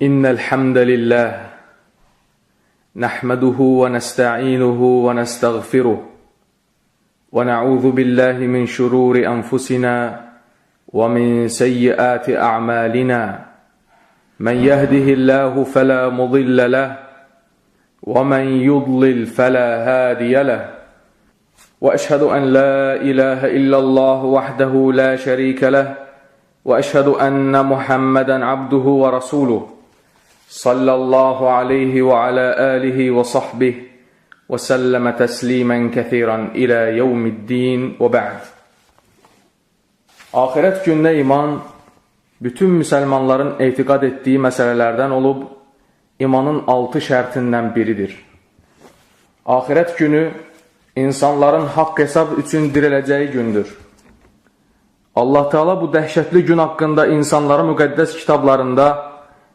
إن الحمد لله نحمده ونستعينه ونستغفره ونعوذ بالله من شرور أنفسنا ومن سيئات أعمالنا من يهده الله فلا مضل له ومن يضلل فلا هادي له وأشهد أن لا إله إلا الله وحده لا شريك له وأشهد أن محمدا عبده ورسوله صلى الله عليه وعلى آله وصحبه وسلم تسليما كثيرا إلى يوم الدين وبعد. Axirət gününə iman bütün müsəlmanların etiqad etdiyi məsələlərdən olub, imanın 6 şərtindən biridir. Axirət günü insanların haqq hesab üçün diriləcəyi gündür. Allah Teala bu dəhşətli gün haqqında insanları müqəddəs kitablarında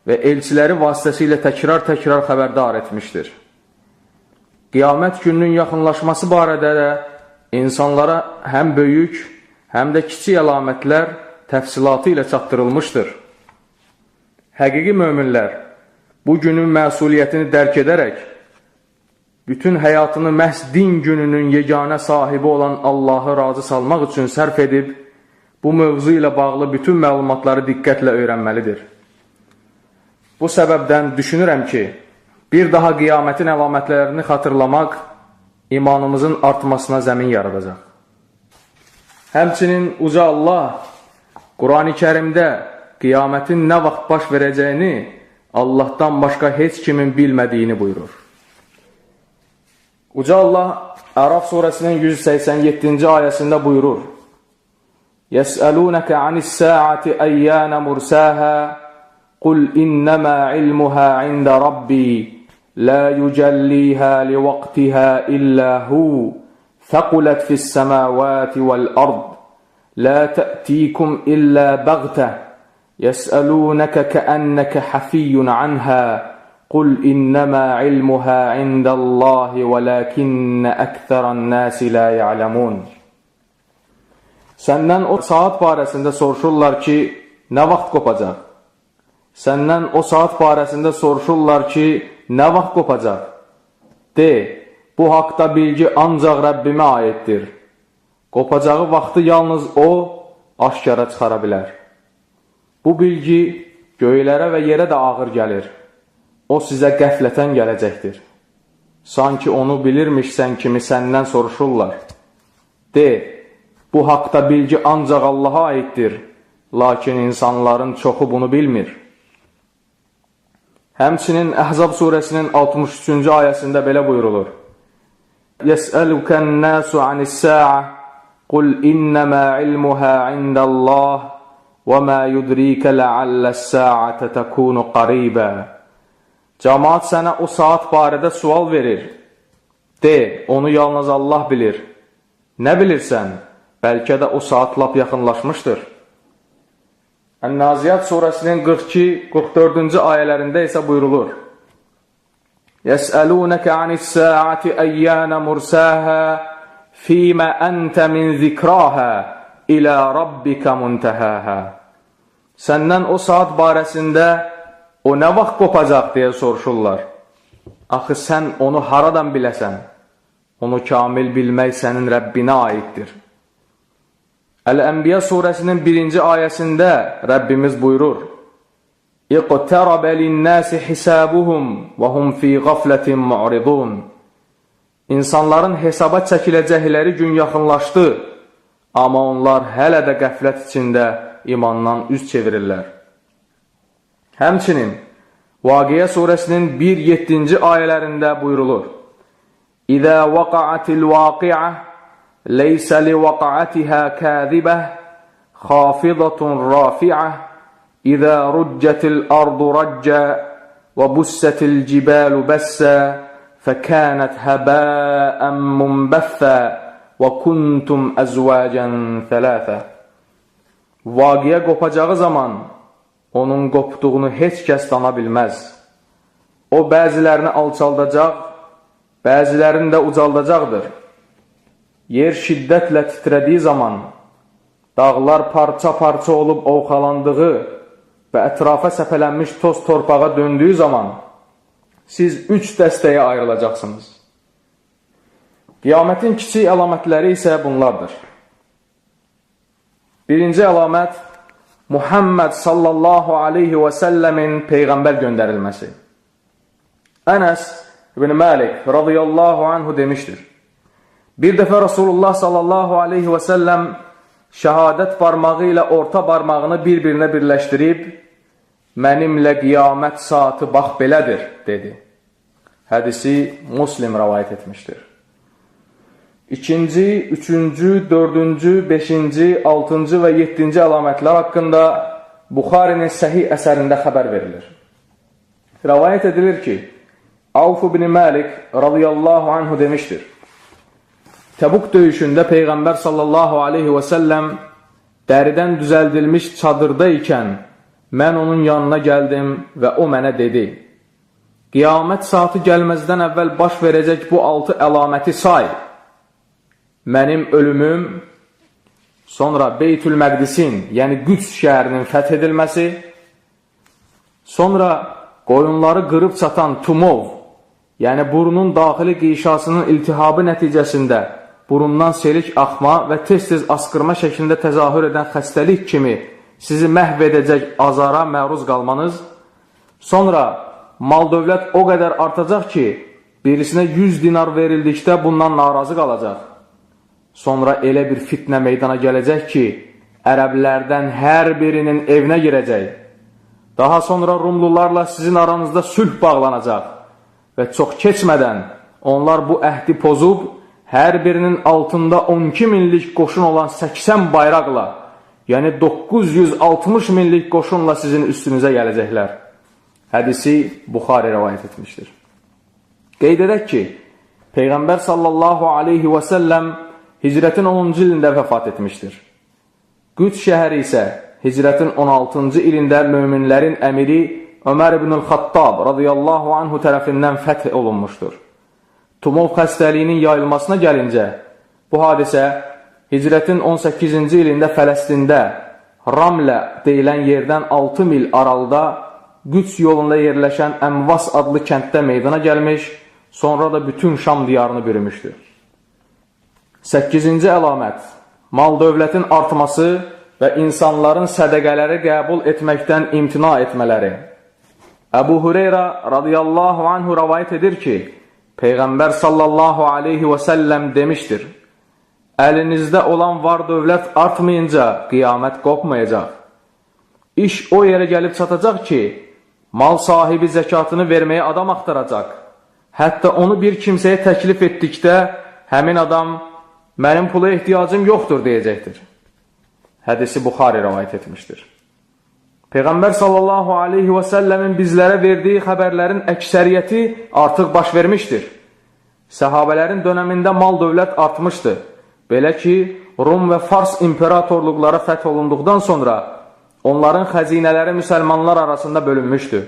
və elçiləri vasitəsilə təkrar-təkrar xəbərdar etmişdir. Qiyamət gününün yaxınlaşması barədə də insanlara həm böyük, həm də kiçik əlamətlər təfsilatı ilə çatdırılmışdır. Həqiqi möminlər bu günün məsuliyyətini dərk edərək, bütün həyatını məhz din gününün yeganə sahibi olan Allahı razı salmaq üçün sərf edib, bu mövzu ilə bağlı bütün məlumatları diqqətlə öyrənməlidir. Bu səbəbdən düşünürəm ki, bir daha qiyamətin əlamətlərini xatırlamaq imanımızın artmasına zəmin yaradacaq. Həmçinin Uca Allah Qurani Kərimdə qiyamətin nə vaxt baş verəcəyini Allahdan başqa heç kimin bilmədiyini buyurur. Uca Allah Əraf surəsinin 187-ci ayəsində buyurur: "Yes'alunaka anis-saati ayyana mursaha qul innama ilmuha inda rabbi la yujalliha liwaqtiha illa hu thaqulat fis-samawati wal-ard la ta'tikum illa baghtah yes'alunaka ka'annaka hafiyyun anha قل إنما علمها عند الله ولكن أكثر الناس لا يعلمون. Səndən o saat barəsində soruşurlar ki, nə vaxt qopacaq? Səndən o saat barəsində soruşurlar ki, nə vaxt qopacaq? De, bu haqda bilgi ancaq Rəbbimə aiddir. Qopacağı vaxtı yalnız O aşkara çıxara bilər. Bu bilgi göylərə və yerə də ağır gəlir. O sizə qəflətən gələcəkdir. Sanki onu bilirmişsən kimi səndən soruşurlar. De, bu haqda bilgi ancaq Allaha aiddir. Lakin insanların çoxu bunu bilmir. Həmçinin Əhzab surəsinin 63-cü ayəsində belə buyurulur: Yes'əlukan-nasu anis-sa'a qul innama ilmuha indallah və ma yudrika la'allas-sa'ata takunu qariba. Camaat sənə o saat barədə sual verir. De, onu yalnız Allah bilir. Nə bilirsən? Bəlkə də o saat lap yaxınlaşmışdır. Ən-Naziyyat surəsinin 42-44-cü ayələrində isə buyurulur: Yes'alunaka anis-saati ayyana mursaha fima anta min zikraha ila rabbika muntahaha. Səndən o saat barəsində o nə vaxt qopacaq deyə soruşurlar. Axı sən onu haradan biləsən? Onu kamil bilmək sənin Rəbbinə aiddir. Əl-Ənbiya surəsinin 1-ci ayəsində Rəbbimiz buyurur: İqtaraba lin-nasi hisabuhum və hum fi gafletin mu'ridun. İnsanların hesaba çəkiləcəkləri gün yaxınlaşdı, amma onlar hələ də qəflət içində imandan üz çevirirlər. Həmçinin Vaqiə surəsinin 1-7-ci ayələrində buyurulur: İzə vaqa'atil vaqi'a leysə liwaqa'atiha kazibah xafidatun rafi'ah İzə ruccatil ardu racca və bussatil cibalu bassa fəkânət həbâən munbəffə və kuntum əzvacən thalâthə. Vaqiə qopacağı zaman onun qopduğunu heç kəs dana bilməz. O bəzilərini alçaldacaq, bəzilərini də ucaldacaqdır. Yer şiddətlə titrədiyi zaman, dağlar parça-parça olub ovxalandığı və ətrafa səpələnmiş toz torpağa döndüyü zaman siz 3 dəstəyə ayrılacaqsınız. Qiyamətin kiçik əlamətləri isə bunlardır. Birinci əlamət, Muhammed sallallahu aleyhi və səlləmin peyğəmbər göndərilməsi. Ənəs ibn Malik radiyallahu anhu demişdir. Bir dəfə Rasulullah sallallahu aleyhi və səlləm şəhadət barmağı ilə orta barmağını bir-birinə birləşdirib, mənimlə qiyamət saatı bax belədir, dedi. Hədisi Muslim rəvayət etmişdir. İkinci, üçüncü, dördüncü, beşinci, altıncı və yeddinci əlamətlər haqqında Buxarinin səhih əsərində xəbər verilir. Rəvayət edilir ki, Avf ibn Malik radiyallahu anhu demişdir. Təbuk döyüşündə Peyğəmbər sallallahu aleyhi və səlləm dəridən düzəldilmiş çadırda ikən mən onun yanına gəldim və o mənə dedi: Qiyamət saatı gəlməzdən əvvəl baş verəcək bu 6 əlaməti say. Mənim ölümüm, sonra Beytül Məqdisin, yəni Qüds şəhərinin fəth edilməsi, sonra qoyunları qırıb çatan tumov, yəni burunun daxili qişasının iltihabı nəticəsində burundan selik axma və tez-tez asqırma şəklində təzahür edən xəstəlik kimi sizi məhv edəcək azara məruz qalmanız, sonra mal-dövlət o qədər artacaq ki, birisinə 100 dinar verildikdə bundan narazı qalacaq. Sonra elə bir fitnə meydana gələcək ki, ərəblərdən hər birinin evinə girəcək. Daha sonra Rumlularla sizin aranızda sülh bağlanacaq və çox keçmədən onlar bu əhdi pozub, hər birinin altında 12 minlik qoşun olan 80 bayraqla, yəni 960 minlik qoşunla sizin üstünüzə gələcəklər. Hədisi Buxari rəvayət etmişdir. Qeyd edək ki, Peyğəmbər sallallahu aleyhi və səlləm hicrətin 10-cu ilində vəfat etmişdir. Qüds şəhəri isə hicrətin 16-cı ilində möminlərin əmiri Ömər ibn-ül Xattab radiyallahu anhu tərəfindən fəth olunmuşdur. Tumov xəstəliyinin yayılmasına gəlincə, bu hadisə hicrətin 18-ci ilində Fələstində Ramlə deyilən yerdən 6 mil aralıda Qüds yolunda yerləşən Əmvas adlı kənddə meydana gəlmiş, sonra da bütün Şam diyarını bürümüşdür. 8-ci əlamət, mal-dövlətin artması və insanların sədəqələri qəbul etməkdən imtina etmələri. Əbu Hüreyra radiyallahu anhu rəvayət edir ki, Peyğəmbər sallallahu aleyhi və səlləm demişdir: Əlinizdə olan var dövlət artmayınca qiyamət qopmayacaq. İş o yerə gəlib çatacaq ki, mal sahibi zəkatını verməyə adam axtaracaq. Hətta onu bir kimsəyə təklif etdikdə həmin adam mənim pula ehtiyacım yoxdur deyəcəkdir. Hədisi Buxari rəvayət etmişdir. Peyğəmbər sallallahu aleyhi və səlləmin bizlərə verdiyi xəbərlərin əksəriyyəti artıq baş vermişdir. Səhabələrin dönəmində mal dövlət artmışdı. Belə ki, Rum və Fars imperatorluqları fəth olunduqdan sonra onların xəzinələri müsəlmanlar arasında bölünmüşdü.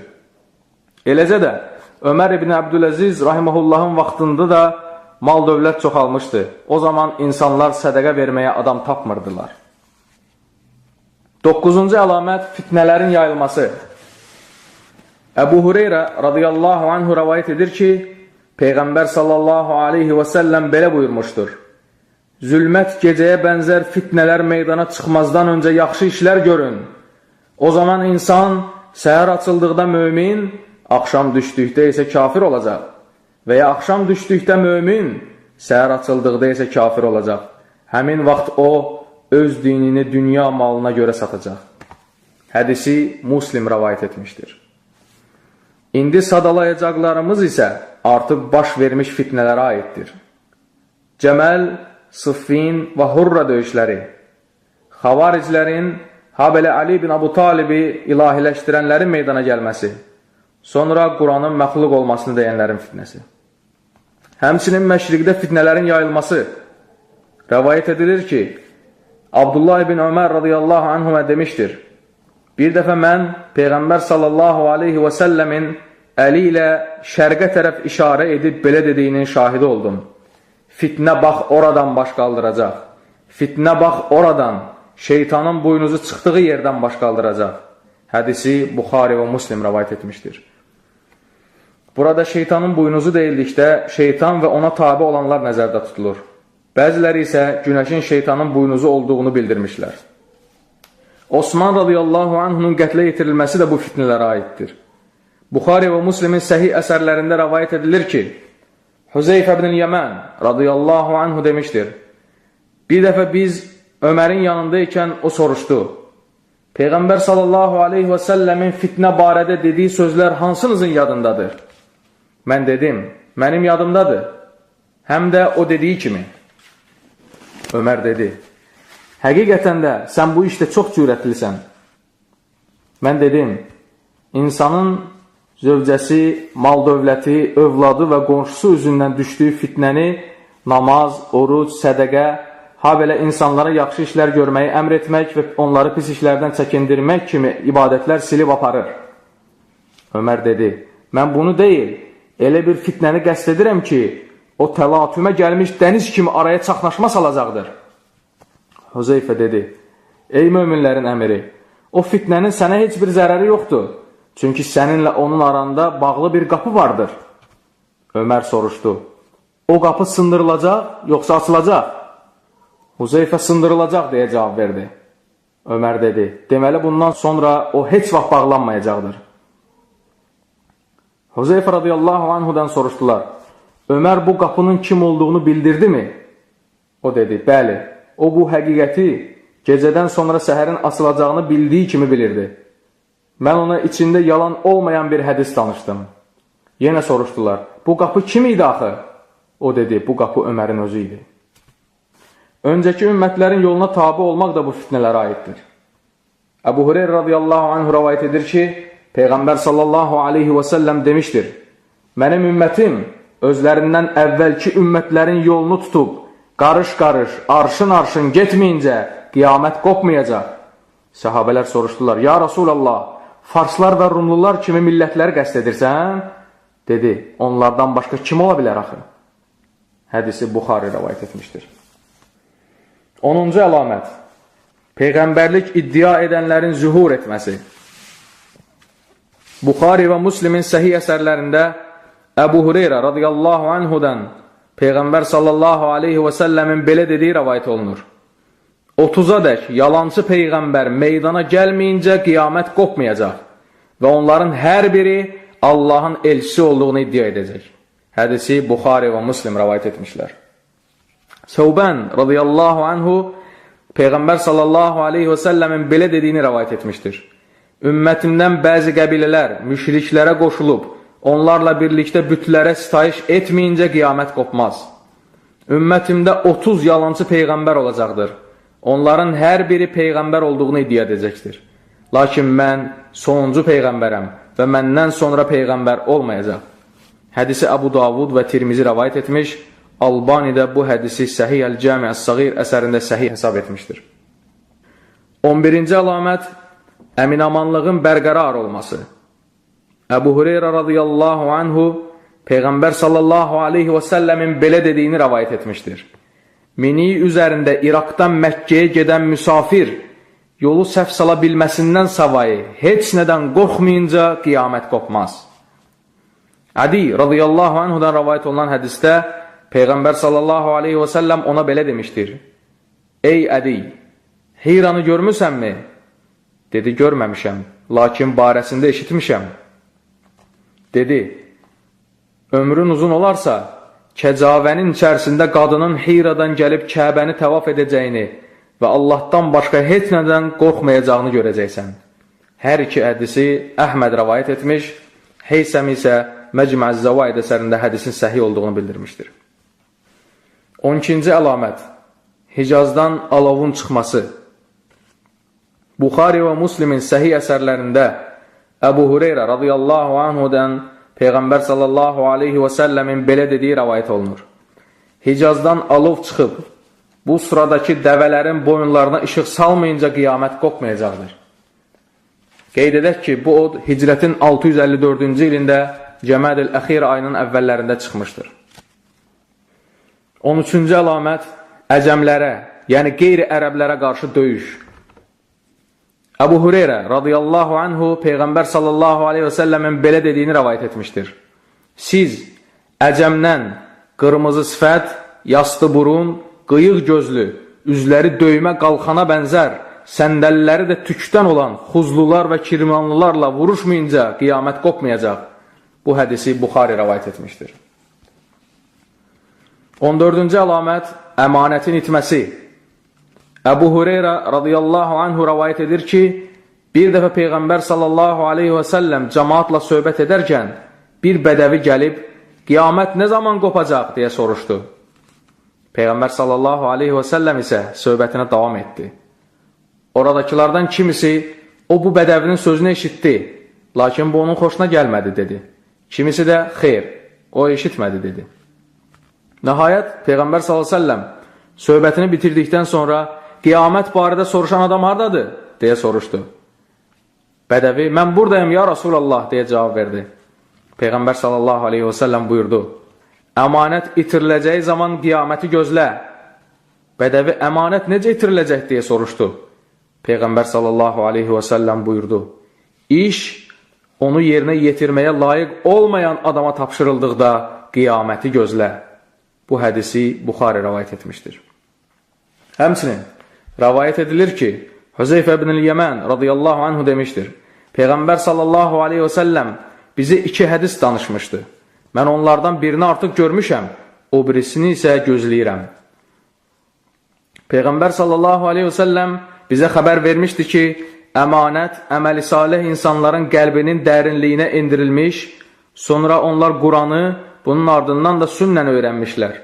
Eləcə də Ömər ibn Əbdüləziz rahiməhullahın vaxtında da mal dövlət çoxalmışdı. O zaman insanlar sədəqə verməyə adam tapmırdılar. 9-cu əlamət, fitnələrin yayılması. Əbu Hüreyrə radiyallahu anhu rəvayət edir ki, Peyğəmbər sallallahu aleyhi və səlləm belə buyurmuşdur: Zülmət gecəyə bənzər fitnələr meydana çıxmazdan öncə yaxşı işlər görün. O zaman insan səhər açıldıqda mömin, axşam düşdükdə isə kafir olacaq. Və ya axşam düşdükdə mömin, səhər açıldıqda isə kafir olacaq. Həmin vaxt o, öz dinini dünya malına görə satacaq. Hədisi Muslim rəvayət etmişdir. İndi sadalayacaqlarımız isə artıq baş vermiş fitnələrə aiddir. Cəməl, Sıffin və Hurra döyüşləri, xavariclərin, habelə Ali bin Abu Talibi ilahiləşdirənlərin meydana gəlməsi, sonra Quranın məxluq olmasını deyənlərin fitnəsi. Həmçinin məşriqdə fitnələrin yayılması. Rəvayət edilir ki, Abdullah ibn Ömər radiyallahu anhuma demişdir: Bir dəfə mən Peyğəmbər sallallahu aleyhi və səlləmin əli ilə şərqə tərəf işarə edib belə dediyinin şahidi oldum: Fitnə bax oradan baş qaldıracaq. Fitnə bax oradan, şeytanın buynuzu çıxdığı yerdən baş qaldıracaq. Hədisi Buxari və Muslim rəvayət etmişdir. Burada şeytanın buynuzu deyildikdə şeytan və ona tabi olanlar nəzərdə tutulur. Bəziləri isə günəşin şeytanın buynuzu olduğunu bildirmişlər. Osman radiyallahu anhunun qətlə yetirilməsi də bu fitnələrə aiddir. Buxari və Muslimin səhih əsərlərində rəvayət edilir ki, Hüzeyfə ibn Yəmən radiyallahu anhu demişdir. Bir dəfə biz Ömərin yanında ikən o soruşdu. Peyğəmbər sallallahu aleyhi və səlləmin fitnə barədə dediyi sözlər hansınızın yadındadır? Mən dedim, mənim yadımdadır. Həm də o dediyi kimi. Ömər dedi, həqiqətən də sən bu işdə çox cürətlisən. Mən dedim, insanın zövcəsi, mal-dövləti, övladı və qonşusu üzündən düşdüyü fitnəni namaz, oruc, sədəqə, ha belə insanlara yaxşı işlər görməyi əmr etmək və onları pis işlərdən çəkindirmək kimi ibadətlər silib aparır. Ömər dedi, mən bunu deyil, elə bir fitnəni qəsd edirəm ki, o təlatümə gəlmiş dəniz kimi araya çaxnaşma salacaqdır. Hüzeyfə dedi, ey möminlərin əmiri, o fitnənin sənə heç bir zərəri yoxdur. Çünki səninlə onun aranda bağlı bir qapı vardır. Ömər soruşdu, o qapı sındırılacaq, yoxsa açılacaq? Hüzeyfə sındırılacaq deyə cavab verdi. Ömər dedi, deməli bundan sonra o heç vaxt bağlanmayacaqdır. Hüzeyfə radiyallahu anhudan soruşdular, Ömər bu qapının kim olduğunu bildirdi mi? O dedi, bəli, o bu həqiqəti gecədən sonra səhərin açılacağını bildiyi kimi bilirdi. Mən ona içində yalan olmayan bir hədis danışdım. Yenə soruşdular, bu qapı kim idi axı? O dedi, bu qapı Ömərin özü idi. Öncəki ümmətlərin yoluna tabi olmaq da bu fitnələrə aiddir. Əbu Hureyra radiyallahu anhu rəvayət edir ki, Peyğəmbər sallallahu aleyhi və səlləm demişdir, mənim ümmətim özlərindən əvvəlki ümmətlərin yolunu tutub, qarış-qarış, arşın-arşın getməyincə qiyamət qopmayacaq. Səhabələr soruşdular, ya Rasulallah, Farslar və Rumlular kimi millətləri qəsd edirsən? Dedi, onlardan başqa kim ola bilər axı? Hədisi Buxari rəvayət etmişdir. 10-cu əlamət, Peyğəmbərlik iddia edənlərin zühur etməsi. Buxari və Muslimin səhih əsərlərində Əbu Hureyra radiyallahu anhudan Peyğəmbər sallallahu aleyhi və səlləmin belə dediyi rəvayət olunur. 30-a dək yalancı peyğəmbər meydana gəlməyincə qiyamət qopmayacaq və onların hər biri Allahın elçisi olduğunu iddia edəcək. Hədisi Buxari və Muslim rəvayət etmişlər. Səvbən radiyallahu anhu Peyğəmbər sallallahu aleyhi və səlləmin belə dediyini rəvayət etmişdir. Ümmətimdən bəzi qəbilələr müşriklərə qoşulub, onlarla birlikdə bütlərə sitayiş etməyincə qiyamət qopmaz. Ümmətimdə 30 yalancı peyğəmbər olacaqdır. Onların hər biri peyğəmbər olduğunu iddia edəcəkdir. Lakin mən sonuncu peyğəmbərəm və məndən sonra peyğəmbər olmayacaq. Hədisi Əbu Davud və Tirmizi rəvayət etmiş, Albani də bu hədisi Səhih Əl-Cami Əs-Səğir əsərində səhih hesab etmişdir. 11-ci əlamət, əminamanlığın bərqərar olması. Əbu Hureyra radiyallahu anhu Peyğəmbər sallallahu aleyhi və səlləmin belə dediyini rəvayət etmişdir. Mini üzərində İraqdan Məkkəyə gedən müsafir yolu səhv sala bilməsindən savayı heç nədən qorxmayınca qiyamət qopmaz. Adi radiyallahu anhudan rəvayət olunan hədisdə Peyğəmbər sallallahu aleyhi və səlləm ona belə demişdir. Ey Adi, Hiranı görmüsənmi? Dedi, görməmişəm, lakin barəsində eşitmişəm. Dedi, ömrün uzun olarsa, kəcavənin içərisində qadının Hiradan gəlib Kəbəni təvaf edəcəyini və Allahdan başqa heç nədən qorxmayacağını görəcəksən. Hər iki hədisi Əhməd rəvayət etmiş, Heysəm isə Məcmə-z Zəvaid əsərində hədisin səhih olduğunu bildirmişdir. 12-ci əlamət, Hicazdan alovun çıxması. Buxari və Muslimin səhih əsərlərində Əbu Hureyra radiyallahu anhudan Peyğəmbər sallallahu aleyhi və səlləmin belə dediyi rəvayət olunur. Hicazdan alov çıxıb, bu sıradakı dəvələrin boyunlarına işıq salmayınca qiyamət qopmayacaqdır. Qeyd edək ki, bu od hicrətin 654-cü ilində Cəməd-ül Əxir ayının əvvəllərində çıxmışdır. 13-cü əlamət, əcəmlərə, yəni qeyri-ərəblərə qarşı döyüş. Əbu Hüreyrə radiyallahu anhu Peyğəmbər sallallahu aleyhi və səlləmin belə dediyini rəvayət etmişdir. Siz əcəmdən qırmızı sifət, yastı burun, qıyıq gözlü, üzləri döymə qalxana bənzər, səndəlləri də tükdən olan xuzlular və kirmanlılarla vuruşmayınca qiyamət qopmayacaq. Bu hədisi Buxari rəvayət etmişdir. 14-cü əlamət, əmanətin itməsi. Əbu Hüreyrə radiyallahu anhu rəvayət edir ki, bir dəfə Peyğəmbər sallallahu aleyhi və səlləm cəmaatla söhbət edərkən bir bədəvi gəlib, qiyamət nə zaman qopacaq deyə soruşdu. Peyğəmbər sallallahu aleyhi və səlləm isə söhbətinə davam etdi. Oradakılardan kimisi, o bu bədəvinin sözünü eşitdi, lakin bu onun xoşuna gəlmədi, dedi. Kimisi də, xeyr, o eşitmədi, dedi. Nəhayət, Peyğəmbər sallallahu aleyhi və səlləm söhbətini bitirdikdən sonra qiyamət barədə soruşan adam hardadır, deyə soruşdu. Bədəvi, mən buradayım ya Rasulallah, deyə cavab verdi. Peyğəmbər sallallahu aleyhi və səlləm buyurdu, əmanət itiriləcəyi zaman qiyaməti gözlə. Bədəvi, əmanət necə itiriləcək, deyə soruşdu. Peyğəmbər sallallahu aleyhi və səlləm buyurdu, iş onu yerinə yetirməyə layiq olmayan adama tapşırıldıqda qiyaməti gözlə. Bu hədisi Buxari rəvayət etmişdir. Həmçinin, rəvayət edilir ki, Hüzeyfə ibn-i Yəmən radiyallahu anhu demişdir, Peyğəmbər sallallahu aleyhi və səlləm bizi iki hədis danışmışdı. Mən onlardan birini artıq görmüşəm, o birisini isə gözləyirəm. Peyğəmbər sallallahu aleyhi və səlləm bizə xəbər vermişdi ki, əmanət əməli salih insanların qəlbinin dərinliyinə endirilmiş, sonra onlar Quranı, bunun ardından da sünnəni öyrənmişlər.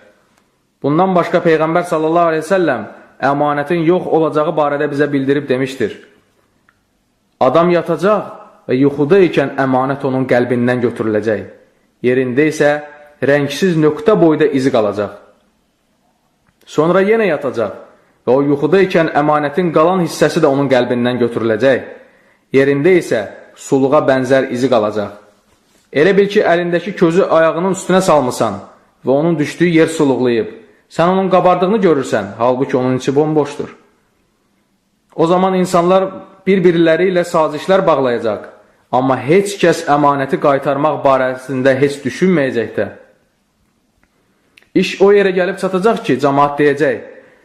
Bundan başqa Peyğəmbər sallallahu aleyhi və səlləm əmanətin yox olacağı barədə bizə bildirib demişdir. Adam yatacaq və yuxuda ikən əmanət onun qəlbindən götürüləcək. Yerində isə rəngsiz nöqtə boyda izi qalacaq. Sonra yenə yatacaq və o yuxuda ikən əmanətin qalan hissəsi də onun qəlbindən götürüləcək. Yerində isə suluğa bənzər izi qalacaq. Elə bil ki, əlindəki közü ayağının üstünə salmısan və onun düşdüyü yer suluqlayıb. Sən onun qabardığını görürsən, halbuki onun içi bomboşdur. O zaman insanlar bir-birləri ilə sazişlər bağlayacaq. Amma heç kəs əmanəti qaytarmaq barəsində heç düşünməyəcək də. İş o yerə gəlib çatacaq ki, cəmaat deyəcək,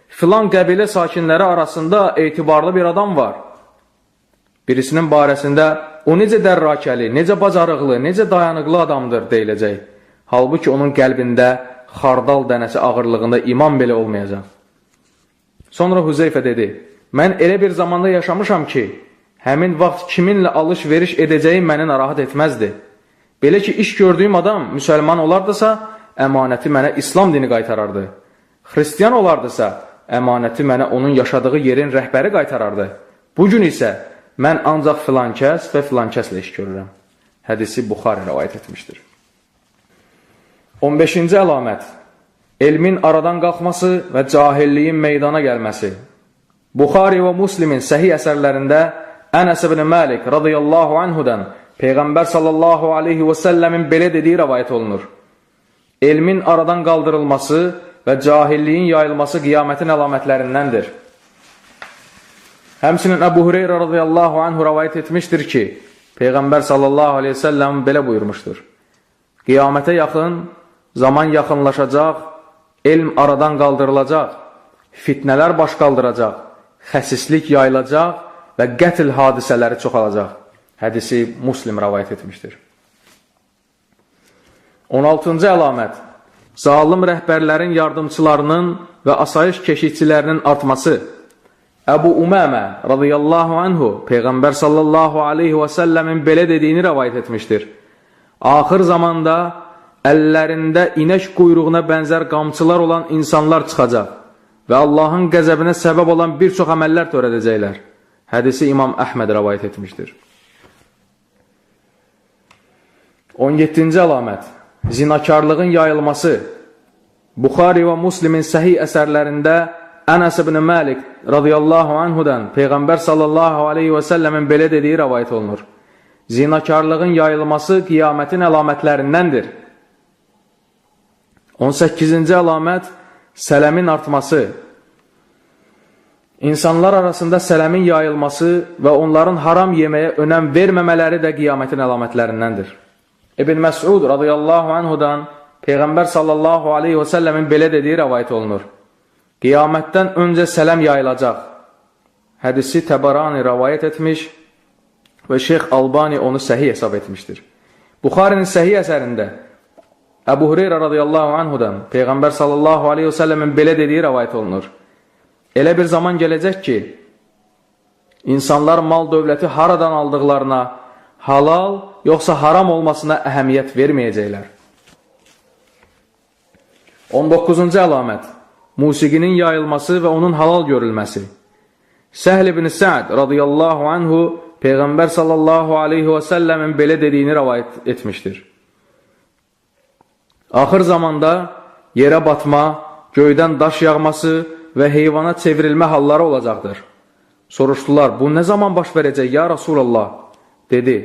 filan qəbilə sakinləri arasında etibarlı bir adam var. Birisinin barəsində o necə dərrakəli, necə bacarıqlı, necə dayanıqlı adamdır deyiləcək. Halbuki onun qəlbində xardal dənəsi ağırlığında iman belə olmayacaq. Sonra Hüzeyfə dedi, mən elə bir zamanda yaşamışam ki, həmin vaxt kiminlə alış-veriş edəcəyim məni narahat etməzdi. Belə ki, iş gördüyüm adam müsəlman olardısa, əmanəti mənə İslam dini qaytarardı. Xristiyan olardısa, əmanəti mənə onun yaşadığı yerin rəhbəri qaytarardı. Bugün isə mən ancaq filan kəs və filan kəslə iş görürəm. Hədisi Buxari rəvayət etmişdir. 15-ci əlamət, elmin aradan qalxması və cahilliyin meydana gəlməsi. Buxari və Muslimin səhih əsərlərində Ənəs ibn Məlik radiyallahu anhudan Peyğəmbər sallallahu aleyhi və səlləmin belə dediyi rəvayət olunur. Elmin aradan qaldırılması və cahilliyin yayılması qiyamətin əlamətlərindəndir. Həmçinin Əbu Hüreyrə radiyallahu anhu rəvayət etmişdir ki, Peyğəmbər sallallahu aleyhi və səlləm belə buyurmuşdur. Qiyamətə yaxın, zaman yaxınlaşacaq, elm aradan qaldırılacaq, fitnələr baş qaldıracaq, xəsislik yayılacaq və qətl hadisələri çoxalacaq. Hədisi Muslim rəvayət etmişdir. 16-cı əlamət, zalım rəhbərlərin yardımçılarının və asayiş keşikçilərinin artması. Əbu Uməmə radiyallahu anhu Peyğəmbər sallallahu aleyhi və səlləmin belə dediyini rəvayət etmişdir. Axır zamanda əllərində inək quyruğuna bənzər qamçılar olan insanlar çıxacaq və Allahın qəzəbinə səbəb olan bir çox əməllər törədəcəklər. Hədisi İmam Əhməd rəvayət etmişdir. 17-ci əlamət, zinakarlığın yayılması. Buxari və Muslimin səhih əsərlərində Ənəs ibn Məlik radiyallahu anhudan Peyğəmbər sallallahu aleyhi və səlləmin belə dediyi rəvayət olunur. Zinakarlığın yayılması qiyamətin əlamətlərindəndir. 18-ci əlamət, sələmin artması. İnsanlar arasında sələmin yayılması və onların haram yeməyə önəm verməmələri də qiyamətin əlamətlərindəndir. İbn Məsud radiyallahu anhudan Peyğəmbər sallallahu aleyhi və səlləmin belə dediyi rəvayət olunur. Qiyamətdən öncə sələm yayılacaq. Hədisi Təbarani rəvayət etmiş və Şeyx Albani onu səhih hesab etmişdir. Buxarinin səhih əsərində Əbu Hüreyrə radiyallahu anhudan Peyğəmbər sallallahu aleyhi və səlləmin belə dediyi rəvayət olunur. Elə bir zaman gələcək ki, insanlar mal dövləti haradan aldıqlarına, halal yoxsa haram olmasına əhəmiyyət verməyəcəklər. 19-cu əlamət: musiqinin yayılması və onun halal görülməsi. Səhl ibn Sə'd radiyallahu anhu Peyğəmbər sallallahu aleyhi və səlləmin belə dediyini rəvayət etmişdir. Axır zamanda yerə batma, göydən daş yağması və heyvana çevrilmə halları olacaqdır. Soruşdular, bu nə zaman baş verəcək ya Rasulallah? Dedi,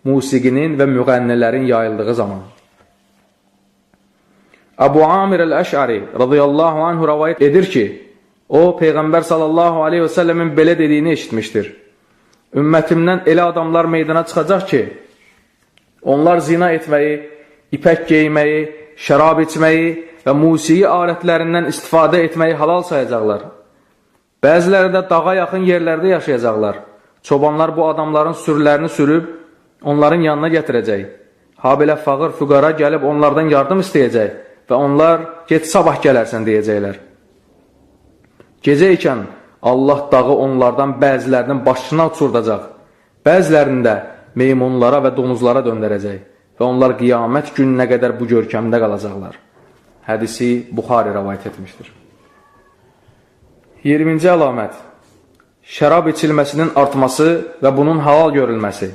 musiqinin və müğənnilərin yayıldığı zaman. Əbu Amir əl-Əş'ari radiyallahu anhu rəvayət edir ki, o, Peyğəmbər sallallahu aleyhi və səlləmin belə dediyini eşitmişdir. Ümmətimdən elə adamlar meydana çıxacaq ki, onlar zina etməyi, ipək geyməyi, şərab içməyi və musiqi alətlərindən istifadə etməyi halal sayacaqlar. Bəziləri də dağa yaxın yerlərdə yaşayacaqlar. Çobanlar bu adamların sürülərini sürüb, onların yanına gətirəcək. Habelə fağır füqara gəlib onlardan yardım istəyəcək və onlar get sabah gələrsən deyəcəklər. Gecə ikən Allah dağı onlardan bəzilərinin başına uçurdacaq, bəzilərini də meymunlara və donuzlara döndərəcək və onlar qiyamət gününə qədər bu görkəmdə qalacaqlar. Hədisi Buxari rəvayət etmişdir. 20-ci əlamət: şərab içilməsinin artması və bunun halal görülməsi.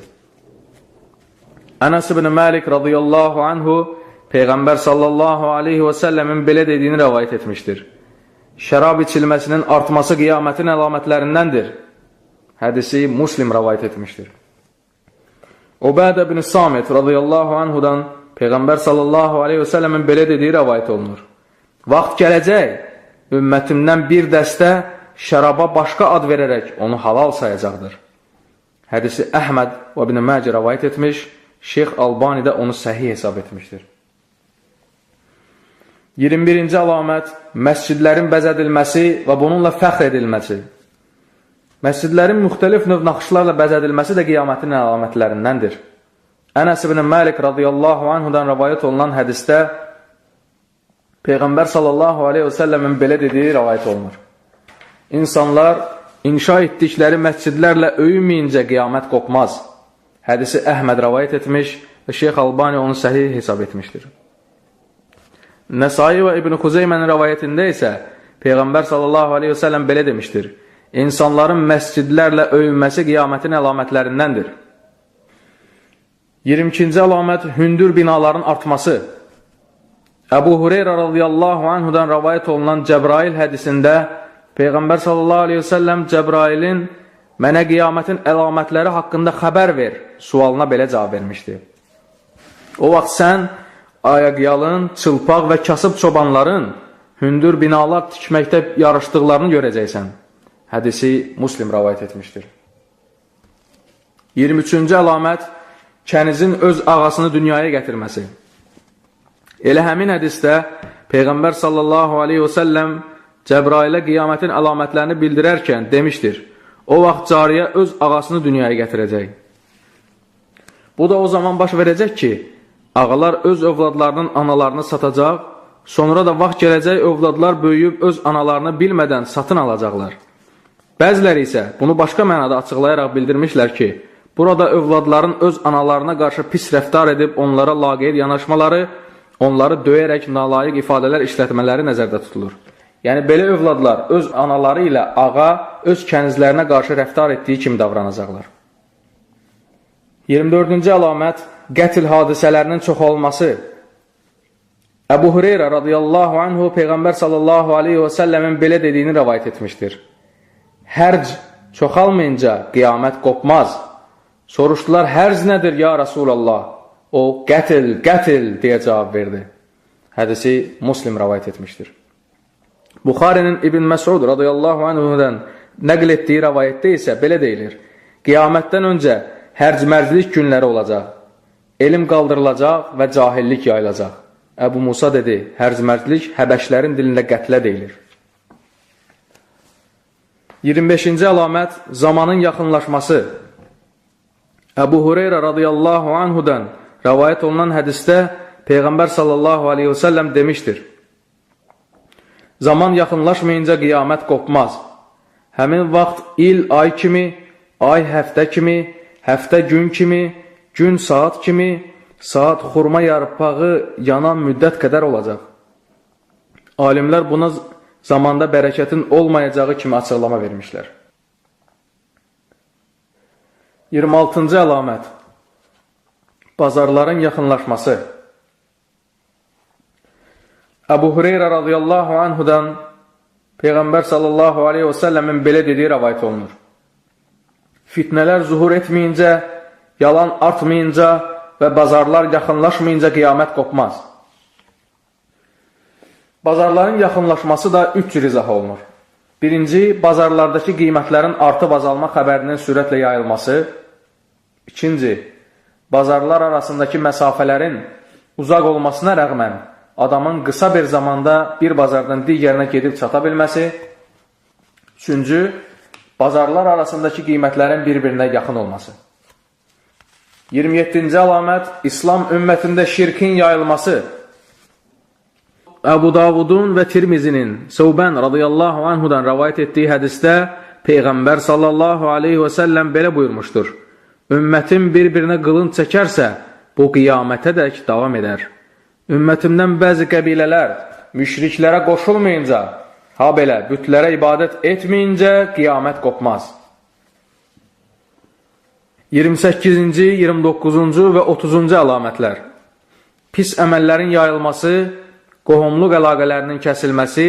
Ənəs ibn Məlik radiyallahu anhu Peyğəmbər sallallahu aleyhi və səlləmin belə dediyini rəvayət etmişdir. Şərab içilməsinin artması qiyamətin əlamətlərindəndir. Hədisi Muslim rəvayət etmişdir. Ubədə ibn Samit radiyallahu anhudan Peyğəmbər sallallahu aleyhi və səlləmin belə dediyi rəvayət olunur. Vaxt gələcək, ümmətimdən bir dəstə şəraba başqa ad verərək onu halal sayacaqdır. Hədisi Əhməd və İbn Məcə rəvayət etmiş, Şeyx Albani də onu səhih hesab etmişdir. 21-ci əlamət: məscidlərin bəzədilməsi və bununla fəxr edilməsi. Məscidlərin müxtəlif növ naxışlarla bəzədilməsi də qiyamətin əlamətlərindəndir. Ənəs ibn Məlik radiyallahu anhudan rəvayət olunan hədisdə Peyğəmbər sallallahu aleyhi və səlləmin belə dediyi rəvayət olunur. İnsanlar inşa etdikləri məscidlərlə öyünməyincə qiyamət qopmaz. Hədisi Əhməd rəvayət etmiş və Şeyx Albani onu səhih hesab etmişdir. Nəsai və İbn Xuzeymənin rəvayətində isə Peyğəmbər sallallahu aleyhi və səlləm belə demişdir. İnsanların məscidlərlə öyünməsi qiyamətin əlamətlərindəndir. 22-ci əlamət: hündür binaların artması. Əbu Hüreyrə radiyallahu anhudan rəvayət olunan Cəbrail hədisində Peyğəmbər sallallahu aleyhi və səlləm Cəbrailin mənə qiyamətin əlamətləri haqqında xəbər ver sualına belə cavab vermişdi. O vaxt sən ayaqyalın, çılpaq və kasıb çobanların hündür binalar tikməkdə yarışdıqlarını görəcəksən. Hədisi Muslim rəvayət etmişdir. 23-cü əlamət: kənizin öz ağasını dünyaya gətirməsi. Elə həmin hədisdə Peyğəmbər sallallahu aleyhi və səlləm Cəbrailə qiyamətin əlamətlərini bildirərkən demişdir: O vaxt cariyə öz ağasını dünyaya gətirəcək. Bu da o zaman baş verəcək ki, ağalar öz övladlarının analarını satacaq, sonra da vaxt gələcək övladlar böyüyüb öz analarını bilmədən satın alacaqlar. Bəziləri isə bunu başqa mənada açıqlayaraq bildirmişlər ki, burada övladların öz analarına qarşı pis rəftar edib onlara laqeyd yanaşmaları, onları döyərək nalayiq ifadələr işlətmələri nəzərdə tutulur. Yəni, belə övladlar öz anaları ilə ağa öz kənizlərinə qarşı rəftar etdiyi kimi davranacaqlar. 24-cü əlamət: qətl hadisələrinin çox olması. Əbu Hüreyrə radiyallahu anhu Peyğəmbər sallallahu aleyhi və səlləmin belə dediyini rəvayət etmişdir. Hərc çoxalmayınca qiyamət qopmaz. Soruşdular, hərc nədir ya Rasulallah? O, qətl, qətl deyə cavab verdi. Hədisi Muslim rəvayət etmişdir. Buxarinin İbn Məsud radiyallahu anhudan nəql etdiyi rəvayətdə isə belə deyilir. Qiyamətdən öncə hərc-mərclik günləri olacaq. Elm qaldırılacaq və cahillik yayılacaq. Əbu Musa dedi, hərc-mərclik həbəşlərin dilində qətlə deyilir. 25-ci əlamət, zamanın yaxınlaşması. Əbu Hüreyrə radiyallahu anhudan rəvayət olunan hədisdə Peyğəmbər sallallahu aleyhi və səlləm demişdir. Zaman yaxınlaşmayınca qiyamət qopmaz. Həmin vaxt il ay kimi, ay həftə kimi, həftə gün kimi, gün saat kimi, saat xurma yarpağı yanan müddət qədər olacaq. Alimlər buna zamanda bərəkətin olmayacağı kimi açıqlama vermişlər. 26-cı əlamət. Bazarların yaxınlaşması. Əbu Hüreyrə radiyallahu anhudan Peyğəmbər sallallahu aleyhi və səlləmin belə dediyi rəvayət olunur. Fitnələr zuhur etməyincə, yalan artmayınca və bazarlar yaxınlaşmayınca qiyamət qopmaz. Bazarların yaxınlaşması da üç cür izah olunur. Birinci, bazarlardakı qiymətlərin artıb azalma xəbərinin sürətlə yayılması. İkinci, bazarlar arasındakı məsafələrin uzaq olmasına rəğmən adamın qısa bir zamanda bir bazardan digərinə gedib çata bilməsi. Üçüncü, bazarlar arasındakı qiymətlərin bir-birinə yaxın olması. 27-ci əlamət, İslam ümmətində şirkin yayılması. Əbu Davudun və Tirmizinin Səvbən radiyallahu anhudan rəvayət etdiyi hədisdə Peyğəmbər sallallahu aleyhi və səlləm belə buyurmuşdur. Ümmətim bir-birinə qılınc çəkərsə, bu qiyamətə dək davam edər. Ümmətimdən bəzi qəbilələr müşriklərə qoşulmayınca, ha belə bütlərə ibadət etməyincə qiyamət qopmaz. 28-ci, 29-cu və 30-cu əlamətlər. Pis əməllərin yayılması, qohumluq əlaqələrinin kəsilməsi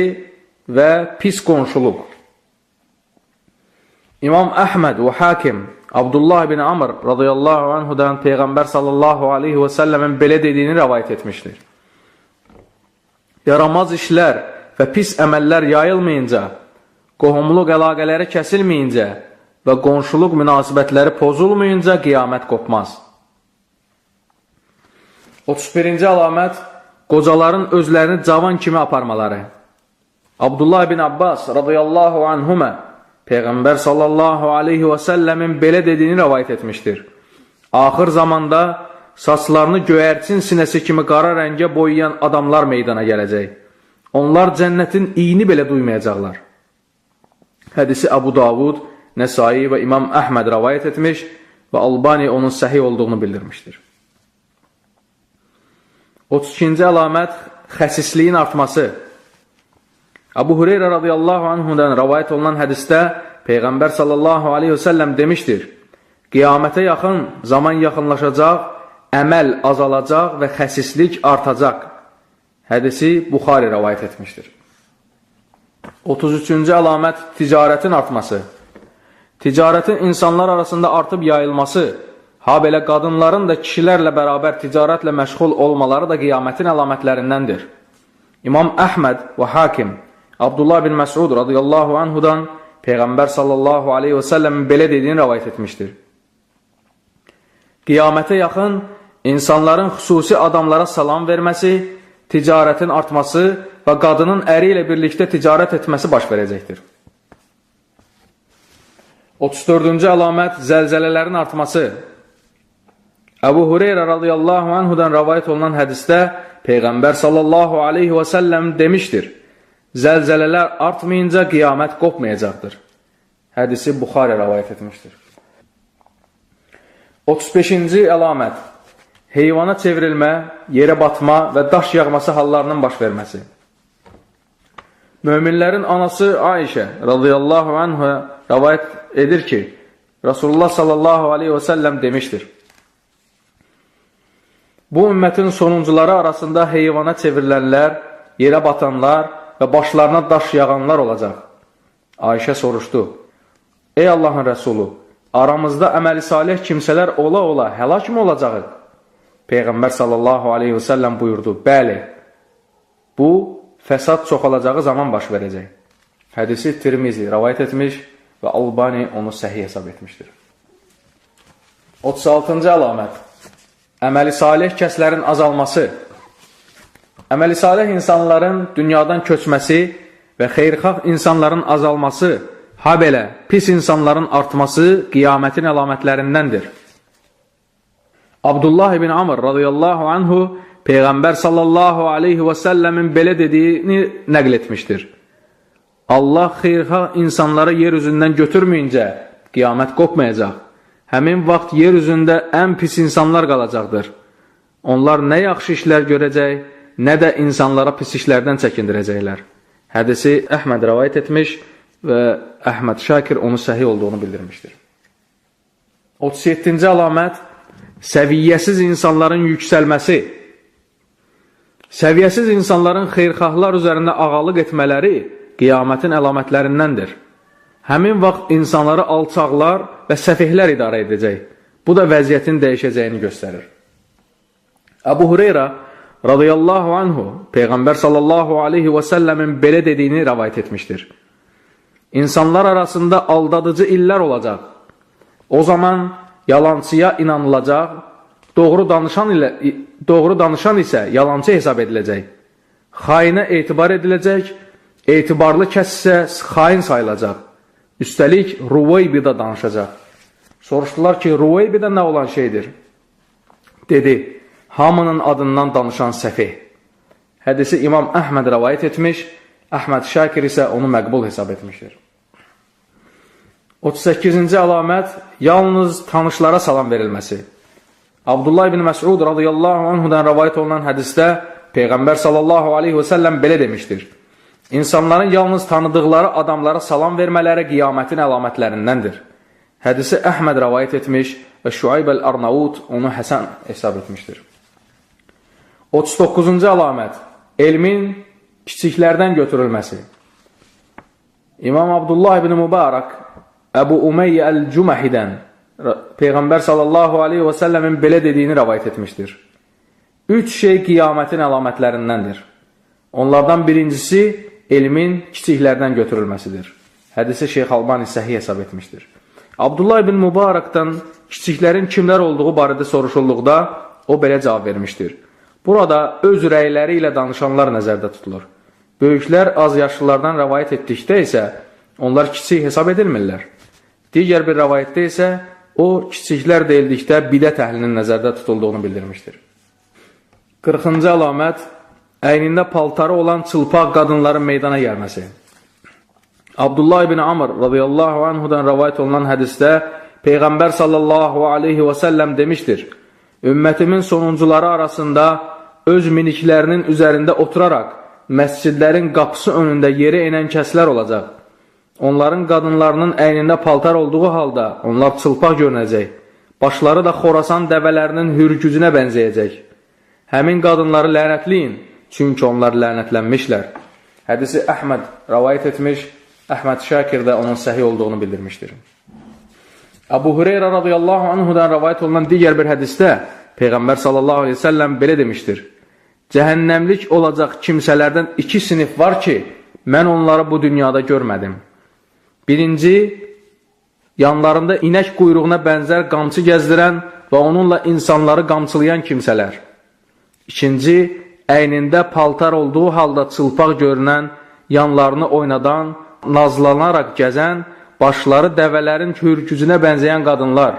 və pis qonşuluq. İmam Əhməd və Hakim Abdullah bin Amr radıyallahu anhudan Peyğəmbər sallallahu aleyhi və səlləmin belə dediyini rəvayət etmişdir. Yaramaz işlər və pis əməllər yayılmayınca, qohumluq əlaqələri kəsilməyincə və qonşuluq münasibətləri pozulmayınca qiyamət qopmaz. 31-ci əlamət, qocaların özlərini cavan kimi aparmaları. Abdullah bin Abbas radıyallahu anhumə Peyğəmbər sallallahu aleyhi və səlləmin belə dediyini rəvayət etmişdir. Axır zamanda saçlarını göyərçin sinəsi kimi qara rəngə boyayan adamlar meydana gələcək. Onlar cənnətin iyini belə duymayacaqlar. Hədisi Əbu Davud, Nəsai və İmam Əhməd rəvayət etmiş və Albani onun səhih olduğunu bildirmişdir. 32-ci əlamət, xəsisliyin artması. Əbu Hüreyrə radiyallahu anhudan rəvayət olunan hədisdə Peyğəmbər sallallahu aleyhi və səlləm demişdir: Qiyamətə yaxın zaman yaxınlaşacaq, əməl azalacaq və xəsislik artacaq. Hədisi Buxari rəvayət etmişdir. 33-cü əlamət, ticarətin artması. Ticarətin insanlar arasında artıb yayılması, ha belə qadınların da kişilərlə bərabər ticarətlə məşğul olmaları da qiyamətin əlamətlərindəndir. İmam Əhməd və Hakim Abdullah bin Məsud radiyallahu anhudan Peyğəmbər sallallahu aleyhi və səlləmin belə dediyini rəvayət etmişdir. Qiyamətə yaxın insanların xüsusi adamlara salam verməsi, ticarətin artması və qadının əri ilə birlikdə ticarət etməsi baş verəcəkdir. 34-cü əlamət, zəlzələlərin artması. Əbu Hüreyrə radiyallahu anhudan rəvayət olunan hədisdə Peyğəmbər sallallahu aleyhi və səlləm demişdir: Zəlzələlər artmayınca qiyamət qopmayacaqdır. Hədisi Buxari rəvayət etmişdir. 35-ci əlamət, heyvana çevrilmə, yerə batma və daş yağması hallarının baş verməsi. Möminlərin anası Ayşə radiyallahu anhə rəvayət edir ki, Rasulullah sallallahu aleyhi və səlləm demişdir: Bu ümmətin sonuncuları arasında heyvana çevrilənlər, yerə batanlar və başlarına daş yağanlar olacaq. Ayşə soruşdu: Ey Allahın Rəsulu, aramızda əməli salih kimsələr ola-ola həlak mı olacağıq? Peyğəmbər sallallahu aleyhi və səlləm buyurdu: Bəli, bu fəsad çoxalacağı zaman baş verəcək. Hədisi Tirmizi rəvayət etmiş və Albani onu səhih hesab etmişdir. 36-cı əlamət. Əməli salih kəslərin azalması. Əməli salih insanların dünyadan köçməsi və xeyirxah insanların azalması, ha belə pis insanların artması qiyamətin əlamətlərindəndir. Abdullah ibn Amr radıyallahu anhu Peyğəmbər sallallahu aleyhi və səlləmin belə dediyini nəql etmişdir. Allah xeyirxah insanları yer üzündən götürməyincə qiyamət qopmayacaq. Həmin vaxt yer üzündə ən pis insanlar qalacaqdır. Onlar nə yaxşı işlər görəcək, nə də insanlara pis işlərdən çəkindirəcəklər. Hədisi Əhməd rəvayət etmiş və Əhməd Şakir onu səhih olduğunu bildirmişdir. 37-ci əlamət, səviyyəsiz insanların yüksəlməsi. Səviyyəsiz insanların xeyirxahlar üzərində ağalıq etmələri qiyamətin əlamətlərindəndir. Həmin vaxt insanları alçaqlar və səfihlər idarə edəcək. Bu da vəziyyətin dəyişəcəyini göstərir. Əbu Hureyra radıyallahu anhu Peyğəmbər sallallahu aleyhi və səlləmin belə dediyini rəvayət etmişdir. İnsanlar arasında aldadıcı illər olacaq. O zaman yalancıya inanılacaq, doğru danışan isə yalancı hesab ediləcək. Xainə etibar ediləcək, etibarlı kəs isə xain sayılacaq. Üstəlik, Ruveybidə danışacaq. Soruşdular ki, Ruveybidə nə olan şeydir? Dedi, hamının adından danışan səfih. Hədisi İmam Əhməd rəvayət etmiş, Əhməd Şakir isə onu məqbul hesab etmişdir. 38-ci əlamət, yalnız tanışlara salam verilməsi. Abdullah ibn Məsud radıyallahu anhudan rəvayət olunan hədisdə Peyğəmbər sallallahu aleyhi və səlləm belə demişdir. İnsanların yalnız tanıdıqları adamlara salam vermələri qiyamətin əlamətlərindəndir. Hədisi Əhməd rəvayət etmiş və Şuayb əl-Arnaud onu həsən hesab etmişdir. 39-cu əlamət, elmin kiçiklərdən götürülməsi. İmam Abdullah ibn Mübarək Əbu Umeyyə əl-Cüməhidən Peyğəmbər sallallahu aleyhi və səlləmin belə dediyini rəvayət etmişdir. Üç şey qiyamətin əlamətlərindəndir. Onlardan birincisi, elmin kiçiklərdən götürülməsidir. Hədisi Şeyx Albani səhih hesab etmişdir. Abdullah ibn Mübarəkdən kiçiklərin kimlər olduğu barədə soruşulduqda o belə cavab vermişdir. Burada öz rəyləri ilə danışanlar nəzərdə tutulur. Böyüklər az yaşlılardan rəvayət etdikdə isə onlar kiçik hesab edilmirlər. Digər bir rəvayətdə isə o, kiçiklər deyildikdə bidət əhlinin nəzərdə tutulduğunu bildirmişdir. 40-cı əlamət, əynində paltarı olan çılpaq qadınların meydana gəlməsi. Abdullah ibn Amr radıyallahu anhudan rəvayət olunan hədisdə Peyğəmbər sallallahu aleyhi və səlləm demişdir, ümmətimin sonuncuları arasında öz miniklərinin üzərində oturaraq məscidlərin qapısı önündə yerə enən kəslər olacaq. Onların qadınlarının əynində paltar olduğu halda onlar çılpaq görünəcək. Başları da Xorasan dəvələrinin hürgücünə bənzəyəcək. Həmin qadınları lənətləyin, çünki onlar lənətlənmişlər. Hədisi Əhməd rəvayət etmiş, Əhməd Şakir də onun səhih olduğunu bildirmişdir. Əbu Hureyra radıyallahu anhudan rəvayət olunan digər bir hədisdə Peyğəmbər sallallahu aleyhi ve səlləm belə demişdir. Cəhənnəmlik olacaq kimsələrdən iki sinif var ki, mən onları bu dünyada görmədim. Birinci, yanlarında inək quyruğuna bənzər qamçı gəzdirən və onunla insanları qamçılayan kimsələr. İkinci, əynində paltar olduğu halda çılpaq görünən, yanlarını oynadan, nazlanaraq gəzən, başları dəvələrin hürkücünə bənzəyən qadınlar.